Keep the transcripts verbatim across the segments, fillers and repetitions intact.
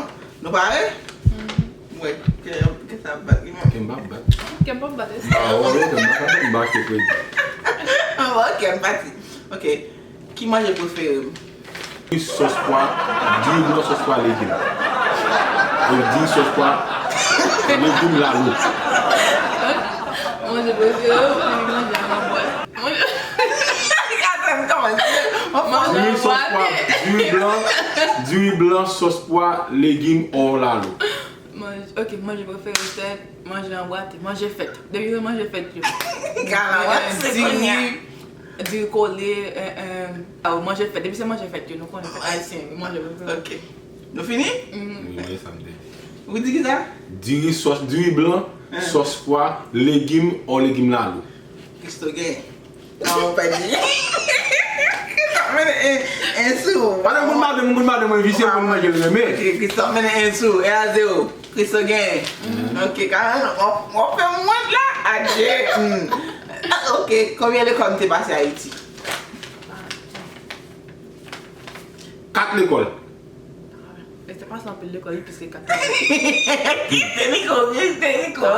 an. Nou pare? Mwen, kè, kè sa ap bat li, mwen. Kè m p ap bat. Kè m p ap bat, esi. Ah, oh, kè m p ap bat, m pa kè fredi. Ah, bon, ok, m pati. Ok. Ki manje prefere m? Diri sòs pwa, diri blan sòs pwa legim. E diri sòs pwa, legim lalo. Manje prefere w, manje an bwat. Manje Diri sòs pwa, diri blan, diri blan sòs pwa, legim, or lalo. Manje, ok, manje prefere se manje anbwate, manje fèt. Depi se manje fèt yo. Gala, wap se kounye a. Diri, diri kole, eh, eh, ah, manje fèt. Depi se manje fèt yo, nou konnen fèt ayisyen, manje prefere. Ok. Nou fini? Mhm. Wi, manje sa m te. Ou di ki sa? Diri sòs, diri blan, sòs pwa, legim, or legim lalo. Christo gen. Non, ou pèdi. Christo ap mennen en, en sou ou. Pandan moun mande, moun mande mwen visye pou manje l renmen. Ok, Christo ap mennen en sou ou. E a zewo. Christo gen. Ok, kanmenm, w ap, w ap fè m wont la. Adje. Hmm. Ok, konbyen lekòl m te pase Ayiti? Kat lekòl. E te pase anpil lekòl, wi, plis ke kat. Kite mikwo, kite mikwo.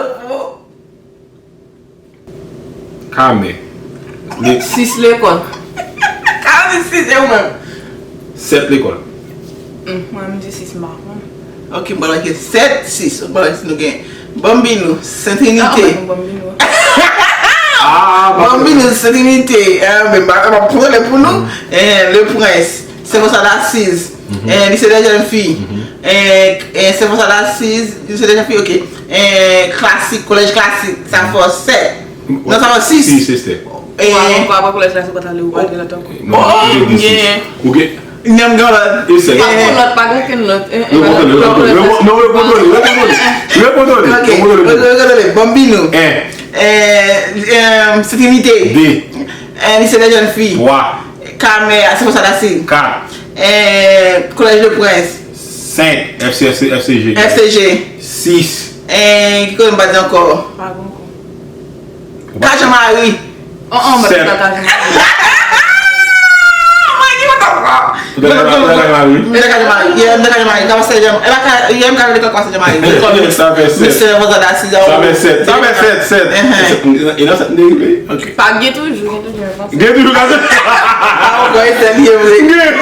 Kamè. Sis lekòl. Kamè sis, e ou menm? Sèt lekòl. Hmm, mwen, m di sis, m pa konn. Ok, m pral make sèt, sis. M pral si nou gen Bambino, Sent Trinite. Ah, Bambino. Ah, Bambino, Sent Trinite. Eh, men, m ap pran pou nou. Eh, Le Prince, Saint François d'Assise. Eh, Lycée des jeunes filles. Eh, eh, Saint François d'Assise, Lycée des jeunes filles, ok. Eh, klasik, kolèj klasik, sa fè sèt. Non, sa fè sis. Sis, se sèt. Eh, Ou pa, ou pa, ou pa kolèj klasik, ou pa t ale, ou pa t gen lòt ankò. Non, ou gen sis. Ou gen. Menm gen lòt. E sèt. Pa gen lòt, pa gen okenn lòt. Eh, eh, Rekontrole, rekontrole, rekontrole, rekontrole. Rekontrole, rekontrole. Ok, rekontrole, rekontrole. Bambino. En. Eh, eh, Sent Trinite. De. Eh, Lycée des jeunes filles. Twa. Kamè, Saint François d'Assise. Kat. Eh, Collège de Prince. Senk. F C F C, F C G. F C G. Sis. Eh, ki kote m pa di ankò? Pa gen ankò. Kajan Mari. Oh, oh, mwen pa Kajan Mari. Mwen ki kontan ankò. Ou ta ka mari, ou ta ka mari. M te ka Jamaica, yeah, m te ka Jamaica, paske Jam- e pa ka, yeah, m ka rele kòk paske Jamaica. Sa fè sèt. Mesye Vozada Siza. Sa fè sèt. Sa fè sèt, sèt. Enhen. E nan sèt m te rive. Ok. Pa gen toujou, gen toujou, men bon. Gen toujou ka. Ah, ou kwè se li ye vre. Gen.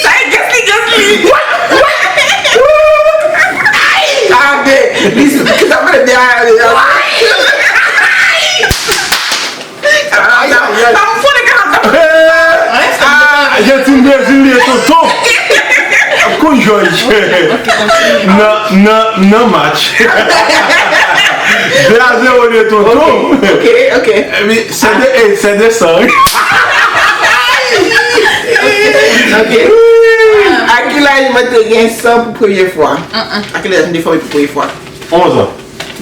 Sa e gès li, gès li. Ah, ben, li, sa vle di, ah, ah, ah. Sa m founen ka ap. Ah, Ajantin Brezil li ye tonton. Ap konn jòj. Nan, nan, nan match. De a zewo li ye tonton. Ok, ok. Epi, se de, eh, se de san, wi. Ok. A ki laj mwen te gen san pou premye fwa? A ki laj mwen te fè pou premye fwa? Onz an.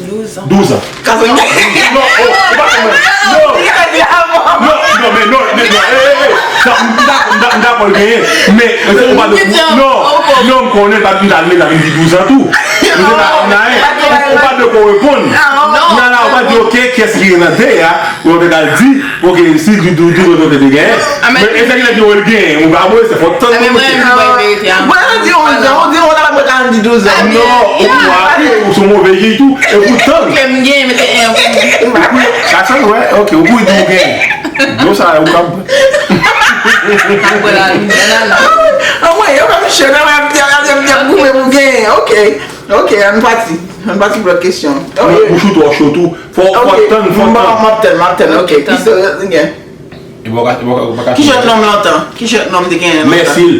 Douz an. Douz an. Kazan. Non, oh, ou pa konprann. Non. Non, non, men non, men non, eh, eh, eh. Sa, m, m dakò, m dakò, m dakò l genyen. Men, se ou pa de, non, non, m konnen, pa m ta vle, ta vin di douz an tou. Ou se pa, ou pa de ko reponn. Non. Nan la, ou pa di, ok, kiyès ki gen nan de a, ou te ka di, ok, si di douz, douz an te genyen. Men, e sa ki lè di, oh, l genyen, ou pa mwen, se fòk tann. Mwen, mwen di onz an, ou di onz an, mwen ka di douz an. Non, ou, ou, ou se move fi tou. E poutan. Ok, m gen, mete en pou mwen. Ou pou, sa, sa, wè, ok, ou pou di ou gen. Dlo sa, ou kab. Apre la, m gen la, non. Anmwey, yo pa m chè, nan, m ap di, ap di, ap di, ap goumen pou gen. Ok, ok, ann pati. Ann pati pou lòt kesyon. Non, bouch ou twò cho tou. Fò, fò tann, fò tann. M ap tann, m ap tann, ok. Kisa gen? E bò ka, e bò ka, bò ka. Ki jwèt nonm lontan? Ki jwèt nonm te genyen lontan? Mèsil.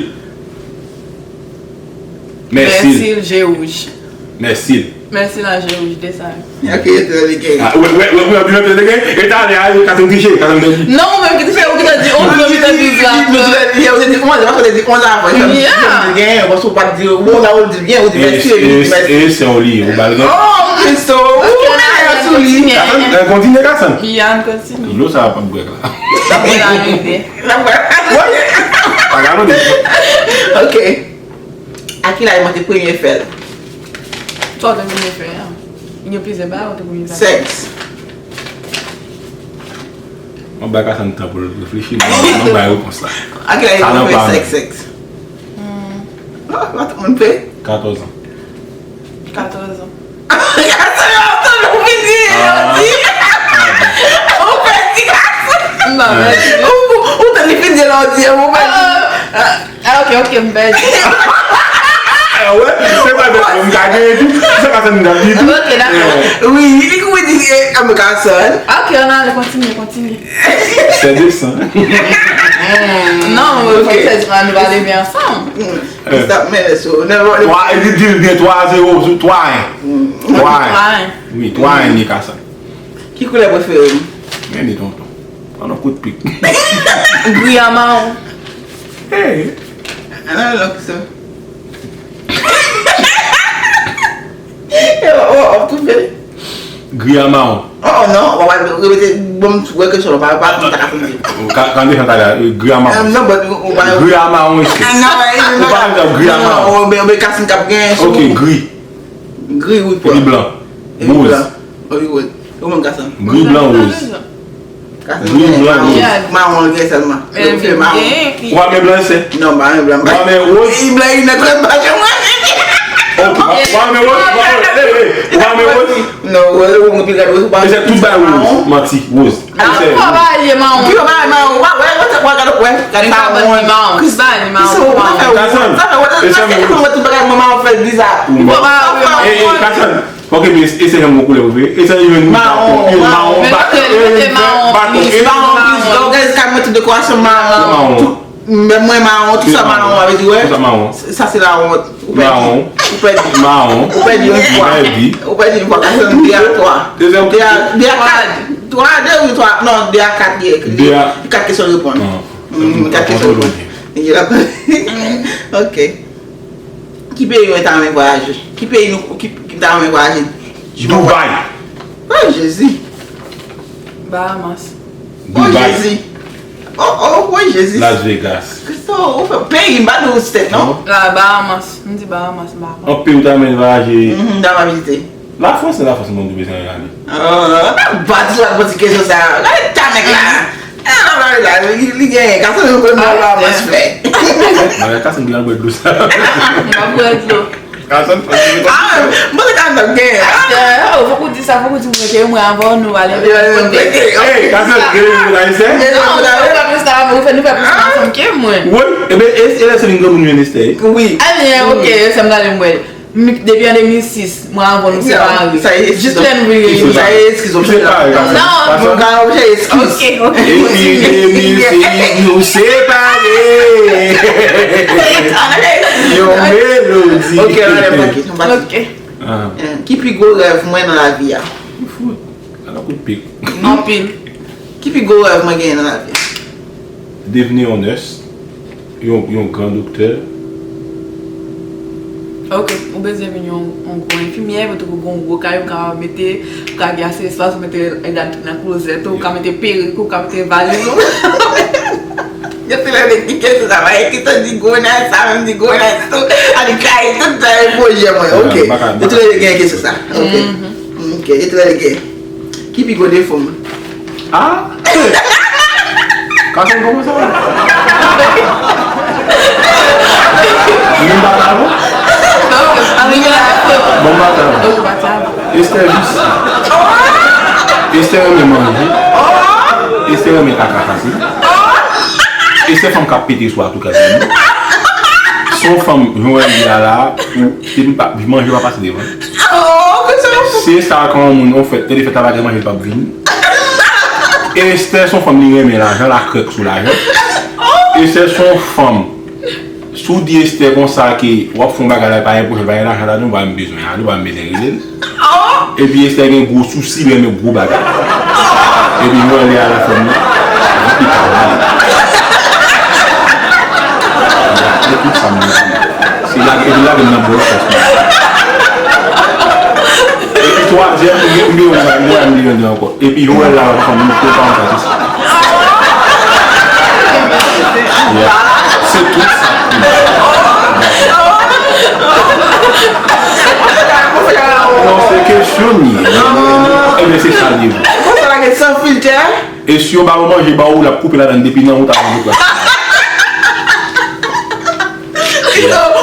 Mèsil. Mèsil, je wouj. Mèsil. Mèsil a je wouj, de sa. Ok, te li gen. Ah, wè, wè, wè, wè, wè, te gen. E talè a, Katrine triche, Katrine pèdi. Non, ou menm ki triche, ou ki te di onz, ou ki te di douz la. Ou te di onz, paske ou te di onz avan. Yeah. Ou te gen, paske ou pa t di, ou la, ou di byen, ou di mèsil, ou di mèsil. E se yon li, ou ba l gen. Oh, Kristo, ou mennen yo sou li. Katrine, kontinye, Katrine. Byen, kontinye. Dlo sa ap bwè la. Sa pou la rive. N ap wè. Pa ka note. Ok. A ki laj mwen te premye fè l? Sa w te premye fè a? Gen plizyè bagay ou te premye fè. Sèks. Mwen bay Kasan tan pou l reflechi, mwen, mwen bay repons la. A ki laj mwen te premye fè sèks, sèks? Hmm. Oh, pa tout moun fè. Katòz an. Katòz an. Ou vin di, ou di. Ou pèdi gason. M pa pèdi. Ou, ou te li fin di la, ou di, ou pèdi. Ah, ok, ok, m pèdi. Ah, wè, se pa de m ka genyen tou. Se pa sa m ta di tou. Ok, dakò. Wi, li kouri di, eh, I'm a gason. Ok, ann ale, kontinye, kontinye. Se de san. Non, ok. Fòk se di nou va leve ansanm. Stop mennen sou. Twa, li di l byen twa zewo, twa en. Twa en. Twa en. Wi, twa en li ka sa. Ki koulè prefere m? Men li tonton. Pran yon kout pik. Gri a mawon. Hey. Ann al lòk sa. Yo, w ap toufe. Gri a mawon. Oh, non, w ap repete, bon, m wè kesyon, pa, pa, pa, ta ka fè m di. Ka, ka defann talè, gri a mawon. Eh, non, but, ou pa. Gri a mawon, isi. Ah, non, eh, ou pa di gri a mawon. Non, ou ben, ou ben, Kasin k ap genyen sou. Ok, gri. Gri, wi, pwa. Epi blan. Epi blan. Woz. Wi, woz. Ou menm, Kasin. Gri, blan, woz. Gri, blan, woz. Mawon l gen sèlman. Yo fè mawon. Ou pa men blan, se? Non, m pa men blan. Ou pa men woz? Li blan, li nèt, pa janm wè. Ok. Ou pa men woz? Ou pa men woz? Non, woz, ou mwen pi gade woz, ou pa. E se tout bay woz. Manti, woz. Ou pa bay mawon. Ki yo bay mawon? Ou pa wè, ou pa gade, wè, gade mawon. Kris bay mawon. Sa fè woz. Sa fè woz. Sa fè woz, tout bagay mwen mawon fè l bizarre. Ou pa bay mawon. Eh, eh, Kasan. Ok, men e se menm koulè ou vle. E se yon mawon, mawon, mawon, baton, mawon, mawon, mawon, tout dekorasyon mawon. Mawon. Tout, men mwen mawon, tout sa mawon, avè di, wè. Tout sa mawon. Sa se la wont. Ou pèdi. Mawon. Ou pèdi. Mawon. Ou pèdi yon fwa. Ou pèdi. Ou pèdi yon fwa, paske de a twa. Dezyèm. De a, de a kat. Twa, de wi, twa. Non, de a kat, de a kat kesyon reponn. Non. Hmm, kat kesyon reponn. Ok. Ki peyi mwen ta renmen vwayaje? Ki peyi nou, ki, ki ta renmen vwayaje? Dubai. Oh, Jezi. Bahamas. Oh, Dubai. Jezi. Oh, oh, oh, Jezi. Las Vegas. Kristo, ou fè peyi, m pa di ou state, non? La, Bahamas. M di Bahamas, m pa konn. Yon peyi ou ta renmen vwayaje? Mhm, m ta renmen vizite. Lafrans, se Lafrans, mwen, nou bezwen ale. Ah, pa di sa, pa di kesyon sa. Gade ta nèg la. Ah, la, la, li, li genyen. Kason, nou konn nan la mas fè. Mwen, Kason, gen bwè dlo sa. M pa bwè dlo. Kason, ah, mwen, Kason, genyen. Aktè, oh, fòk ou di sa, fòk ou di mwen ke mwen avan nou ale. Hey, Kason, genyen moun ayisyen? Ou fè plis travay, ou fè, nou fè plis travay ansanm ke mwen. Wi, ebe, e, e lè se vin granmoun yo, Esther. Wi. Ebyen, ok, se m gade m wè. M, depi an de mil sis, mwen avan nou separe. Sa e eskiz. Jis lè nou vin reyini. Sa e eskiz, w ap chèche la. Non. Mwen ka, w ap chèche eskiz. Ok, ok. Epi de mil sis, nou separe. Yon melodi. Ok, ann ale, ok, ann pati. Ok. Ah. Eh, ki pi gwo rèv mwen nan lavi a? Fout. Ala kout pik. Anpil. Ki pi gwo rèv mwen genyen nan lavi a? Devni yon nurse, yon, yon gran doktè. Ok, ou bezwen vin yon, yon gwo enfimyè, pou tou gwo gwo kay, ou ka mete, ou ka gen ase espas, ou mete rad nan klozèt, ou ka mete perik, ou ka mete valiz ou. Yo te leve ki kesyon sa, pa gen kesyon di gwo nèg, sa menm di gwo nèg tou. A li kay tout sa e pwojè mwen. Ok. Yo te leve gen kesyon sa. Ok. Ok, yo te leve gen. Ki pi gwo defo m? Ah? Kason, kòman sa va? Ou menm pa ta bon? Bon, pa ta bon. Esther visye. Esther renmen manje. Esther renmen kaka fasil. Esther fanm k ap pete sou a tou kay. Se yon fanm, jan w wè l ye a la, ou, depi pa, manje pa pase devan. Se sa, kan yon moun, yon fèt, tande fèt la pa gen manje, l p ap vini. Esther se yon fanm, li renmen lajan, l akrèk sou lajan. Esther se yon fanm, si w di Esther konsa ke w ap fè yon bagay la, pa gen pwojè, pa gen lajan ladan, ou pa menm bezwen ale, ou pa menm bezwen rele l. Epi Esther gen gwo sousi, li renmen gwo bagay. Epi jan w wè l ye a la, fanm nan, li pa mal. Se tout sa m di. Se lage, epi lage m nan bwè chans mwen. Epi twazyèm, m gen, m gen yon bagay, m gen yon bagay m vle di ankò. Epi Joel la, fanm, nou fè yon parantèz isi. Yeah. Se tout sa k pou mwen. Non, se kesyon m ye. Ebyen, se sa l ye vre. Konsa lage san filtè. E si yo ba ou manje, ba ou, l ap koupe ladann depi nan ou ta manje plas.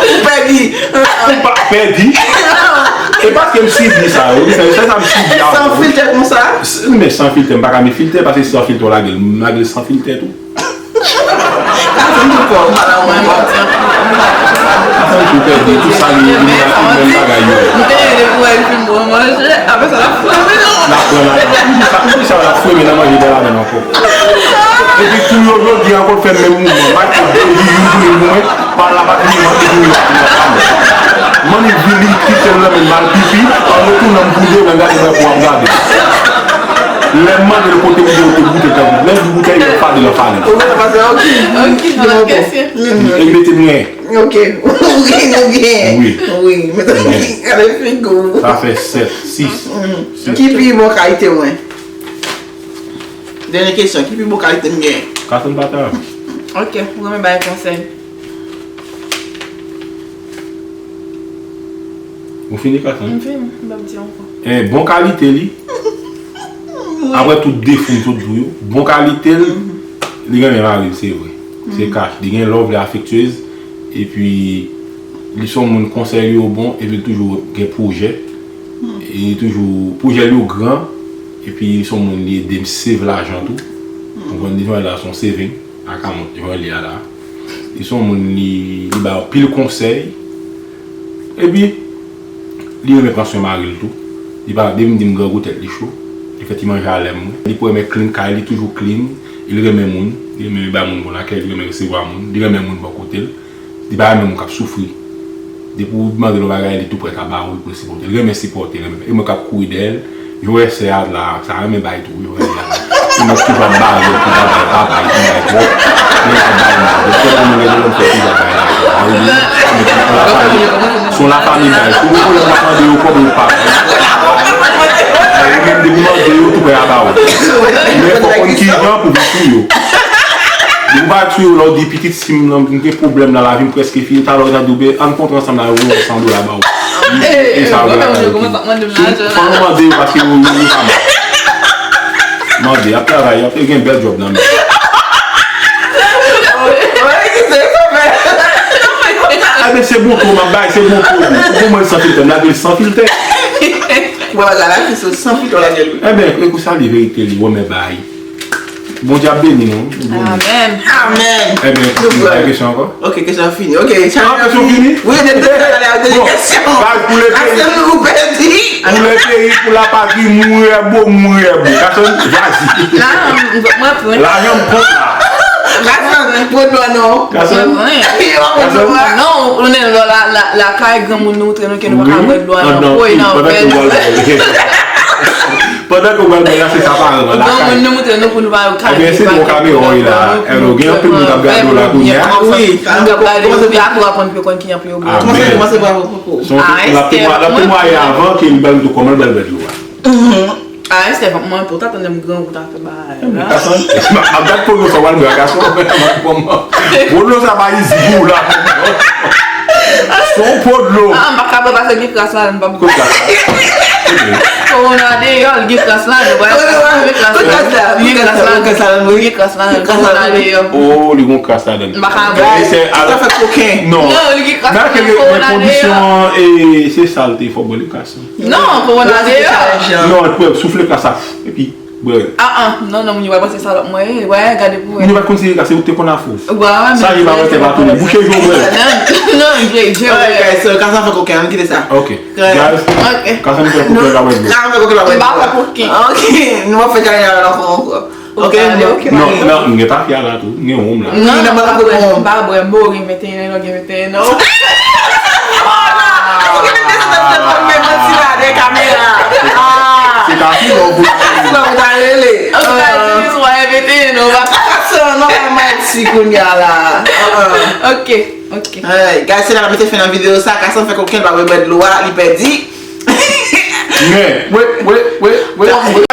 Ou pèdi. Ou pa pèdi. E paske m sibi sa yo, wi, se sa m sibi avan. San filtè konsa? S-, men san filtè, m pa ka met filtè, paske san filtè w lage l, m lage l san filtè tou. Sa vin tou fò, m pa la mwen. Sa vin tou pèdi, tout sa li, li, li, menm bagay yo. M te rele pou wè l fin bon manje, apre sa l ap flemen nan. L ap pran ladann. Sa, pou sa l ap flemen nan manje bò ladann ankò. Epi tou yo jodi ankò fè menm mouvman. Michael Jordan vin pou li pou mwen, pa la pa vin mwen, epi mwen pa mwen. Mwen li vin li kite l nan men mal pipi, an retounen m boude, mwen gade mwen pou ap gade. Lè m mande l kote m te, yo te boute l tankou lè l di boutèy, yo fade l an fale. Ou konn pase, ok. Ok, nou ap kèsye. E mete mwen. Ok, ou gen, ou gen. Wi. Wi, mete gade figi w. Sa fè sèt, sis. Ki pi bon kalite mwen? Dènye kesyon, ki pi bon kalite m gen? Kason pa ta. Ok, ou renmen bay konsèy. Ou fini, Kason? M fini, m p ap di ankò. Eh, bon kalite li. Apre tout defo m sot di w yo, bon kalite l, li renmen mari l, se vre. Se kach. Li gen love, li afektyez, epi li se yon moun konsèy li yo bon, epi li toujou gen pwojè. E li toujou, pwojè li yo gran, epi li se yon moun li ede m save lajan tou. Ou konprann, li se yon, la se yon saving account, jan li ye a la. Li se yon moun li, li bay anpil konsèy. Epi, li renmen pran swen mari l tou. Li pa, depi m di m grangou tèt li cho. Li fè ti manje a lè m mwen. Li pou renmen clean kay li, toujou clean. Li renmen moun. Li renmen bay moun bon lakèy, li renmen resevwa moun. Li renmen moun bò kote l. Li pa renmen moun k ap soufri. Depi w mande l yon bagay, li tou prèt a ba ou l pou l sipòte. Li renmen sipòte, renmen. E mwen k ap kouri dèyè l. Yo wè sè a la, sa renmen bay tou, yo wè la. Se mwen ki toujou ap bare, ki pa bay, pa bay, ki bay twòp. Men ap bay mal. Depi lè mwen gen pwoblèm, se toujou ap bay la. A wi, wi. Se yon lafanmi bay. Si w gen pwoblèm, w ap mande yo kòb, yo pa bay. Men yo menm, depi w mande yo, tou prè a ba ou. Men fò w konn kijan pou w sou yo. Depi w pa sou yo, lè w di pitit, si m nan, m gen pwoblèm nan lavi m, prèske fini, talè w ta di w, "Ben, ann kontre ansanm la, yo voye yon san dola ba w." E sa, yo la, yo ki. Fò nou mande yo, paske yo, yo, yo pa mal. Mande, y ap travay, y ap gen bèl djòb nan men. Ebyen, se bon tou, m ap bay, se bon tou. Ou bon mwen san filtè, m lage l san filtè. Ou pa lage l san filtè, w lage l wi. Ebyen, e kou sa li verite li, wè men bay. Bondye ap beni nou. Amen. Amen. Ebyen, nou bay kesyon ankò? Ok, kesyon fini. Ok, kesyon fini? Wi, de de de de kesyon. Baz pou le peyi. Pou le peyi, pou la patri, mourè bo, mourè bo. Gason, vazi. La, mwen pran. Lajan m kont la. Gason, pran dlo non. Gason. Mwen pran. Yo, pran dlo. Non, ou ne la la la kay granmoun nou tre nou ke nou pa ka bwè dlo a nan poy nan vè. Pandan ke w pral bwè la, se sa paran an lakay. Granmoun nou montre nou pou nou pa kay. Ebyen, se bon kamera w ye la. Hello, gen anpil moun k ap gade w la kounye a. Wi, moun k ap gade yo, epi apre w aprann pou yo konn ki jan pou yo bwè. Kòmanse, kòmanse pa pou pou. Se yon l ap temwaye avan ke li ba nou tou kòman l pral bwè dlo a. A, Estèf, mwen pou ta tande m gran ou ta fè bagay la. Gason, m ap gad polo sa w al bwè gason, mwen kòman. Polo sa pa izi pou w la. Se yon po dlo. Ah, m pa ka bwè paske gen kras la, m pa bwè. Kot kras la? Kowona deyò, l gen kras la, nou pa gen kras la, gen kras la, gen kras la, kowona deyò. Oh, li gon kras ladan. M pa ka bwè. Sa fè koken. Non. Non, li gen kras la, kowona deyò. Kondisyon, e, se sa l te fò bwè li kras la. Non, kowona deyò. Non, l pwè soufle kras la. Epi, bwè. Ah, ah, non, non, moun yo pa panse salòp mwen ye. Wè, gade pou wè. Moun yo pa konn se kras, se ou te konn afou. Wè, wè, sa ye pa wè tè pa tounen. Bouche je w bwè. Non, non, je, je wè. Alright, guys, so, kras la fè koken, ann kite sa. Ok. Guys, kras la fè koken, la wè dlo. Kras la fè koken, la wè dlo. M pa wè koken. Ok, nou pa fè jalè la ankò, ankò. Ok, ok. Non, non, m gen tafya la tou, m gen wonm la. Non, non, m pa bwè, m pa bwè, m gen venteyen an, gen venteyen an. Ou gen venteyen an, men manti la, dèyè kamera. Ah. Se ta fi lò pou ta rele. An tou ka, Deniz, w a envite nou, w a... Sa nòmalman ti kounye a la. Ah, ah. Ok, ok. Alright, guys, se la n ap mete fen nan videyo sa. Gason fè koken, l pa bwè dlo a, li pèdi. Men, wait, wait, wait, wait, wait.